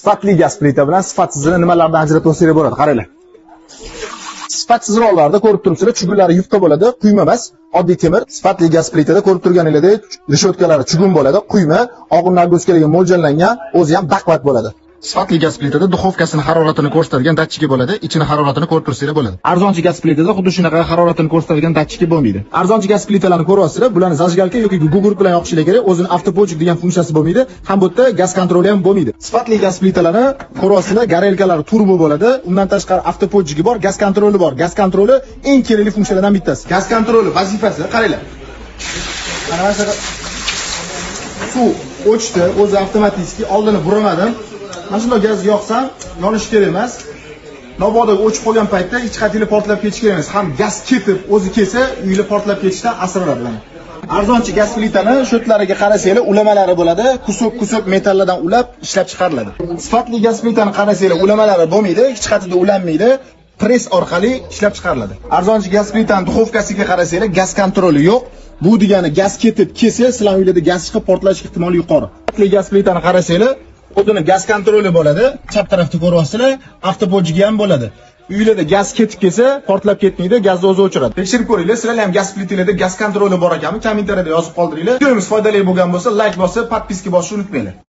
Sifatli gaz plita bilan sifatsizini nimalardan ajratib olsanglar bo'ladi, qaranglar. Sifatsizroqlarda ko'rib turibsizlar, чугун lari yupqa bo'ladi, quyma emas, oddiy temir. Sifatli gaz plitada ko'rib turganingizdek, решётка lari чугун bo'ladi, quyma, og'ir нагрузка larga mo'ljallangan, o'zi ham baquvvat bo'ladi. Sifatli gaz plitada духовка sini haroratini ko'rsatadigan datchiki bo'ladi, ichini haroratini ko'rib tursanglar bo'ladi. Arzonchi gaz plitada xuddi shunaqa haroratini ko'rsatadigan datchiki bo'lmaydi. Arzonchi gaz plitalarni ko'ryapsizlar, bularni зажигалка yoki gugurt bilan yoqishinglar kerak, o'zini автоподжиг degan funksiyasi bo'lmaydi, ham bu yerda gaz kontroli ham bo'lmaydi. Sifatli gaz plitalarni ko'ryapsizlar, горелка lari turbo bo'ladi, undan tashqari автоподжиг i bor, gaz kontroli bor. Gaz kontroli eng kerakli funksiyalardan bittasi. Gaz kontroli vazifasi, qaranglar. Mana shunaqa suv o'chdi, o'zi avtomatik, oldini buramadim. Mana shunday gaz yoqsam, yonishi kerak emas. Mabodo o'chib qolgan paytda hech qayerga portlab ketishi kerak emas. Ham gaz ketib, o'zi kelsa, uylar portlab ketishdan asraladi mana. Arzonchi gaz plitani sho'tlariga qarasanglar, ulamalari bo'ladi, кусок-кусок metallardan ulab ishlab chiqariladi. Sifatli gaz plitani qarasanglar, ulamalari bo'lmaydi, hech qayerda ulanmaydi. Press orqali ishlab chiqariladi. Arzonchi gaz plitani духовка siga qarasanglar, gaz kontroli yo'q. Bu degani gaz ketib kelsa, sizlar uylarda gaz chiqib portlash ehtimoli yuqori. Sifatli gaz plitani qarasanglar, o'zini gaz kontroli bo'ladi. Chap tarafda ko'ryapsizlar, автоподжиг i ham bo'ladi. Uylarda gaz ketib kelsa, portlab ketmaydi, gazni o'zi o'chiradi. Tekshirib ko'ringlar, sizlar ham gaz plitalarda gaz kontroli bor ekanmi? Kommentariyada yozib qoldiringlar. Videomiz foydali bo'lgan bo'lsa, layk bosib, подписка bosishni unutmanglar.